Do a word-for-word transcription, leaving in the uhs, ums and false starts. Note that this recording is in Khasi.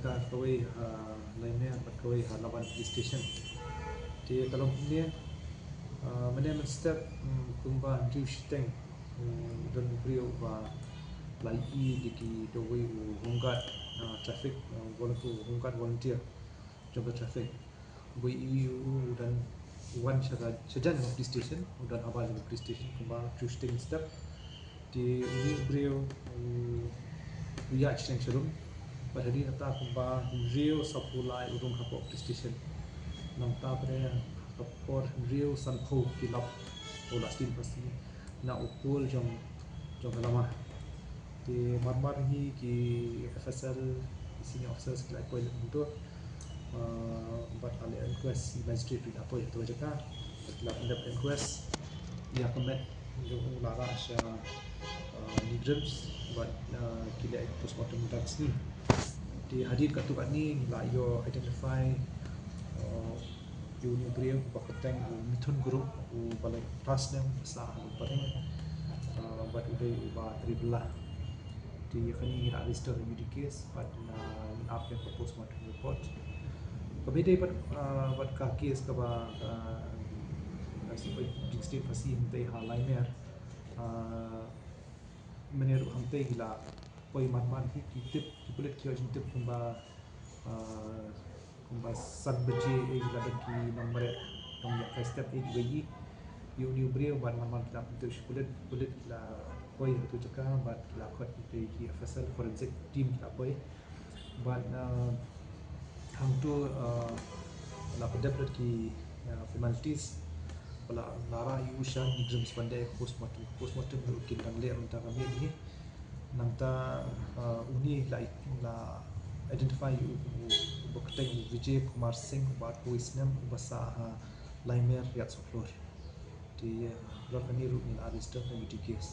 Kawei ha Laimer bad kawei ha Laban Police Station. Te ka long kumne, mynne mynstep kumba hynriew shiteng don u briew uba la ïohi da ki, da uwei u home guard traffic, u home guard volunteer jong ka traffic. Uba ïohi u dang wan sha ka, shajan ka police station, u dang habar jong ka police station kumba hynriew shiteng mynstep. Te une u briew u ïaid sha rum. Bad hadien kata kumba hynriew sawphew lai u rung hapoh police station. Nangta pat ha ka por hynriew sanphew ki lap u la sdien phasi na u pul jong, jong ka lama. Te mar mar hi ki F S L, ki senior officers ki la poi leit mynta. Bad ha leh request, magistrate ruh la poi ha kata ka jaka. Bad la pyndep request ïa ka met jong u la rah sha NEIGRIHMS bad ki leh postmortem mynta ka sngi. Te hadien katto katne ngi la ïoh identify ïa une u briew uba kyrteng u Mithun Group, uba lai phra snem, ba sah ha Lumparing, bad u dei uba trei bylla. Te ïa kane ngi la register ïa une u case bad ngin ap ïa ka postmortem report. Kaba ïadei bad, bad ka case kaba, ka sdien phasi hangtei ha Laimer, mynne ruh hangtei ki la poi man man hi ki tip, ki pulit ki ïoh jingtip kumba kumba san baje ei la don ki nongmareh nongïakhun step ei kiba ïohi ïa une u briew bad man man ki la pyntip sha pulit, pulit ki la poi ha katu ka jaka bad ki la khot ïa ki F S L, forensic team ki la poi. Bad hangtu la pyndep lut ki formalities ba la rah ïa u sha NEIGRIHMS ban leh postmortem. Postmortem ruh ki dang leh mynta ka miet hi. Nangta une la, la identify ïa u kum uba kyrteng u Vijay Kumar Singh, uba arphew snem, uba sah ha Laimer, Riat Sohkhlur. Te halor kane ruh ngi la register ïa une u case.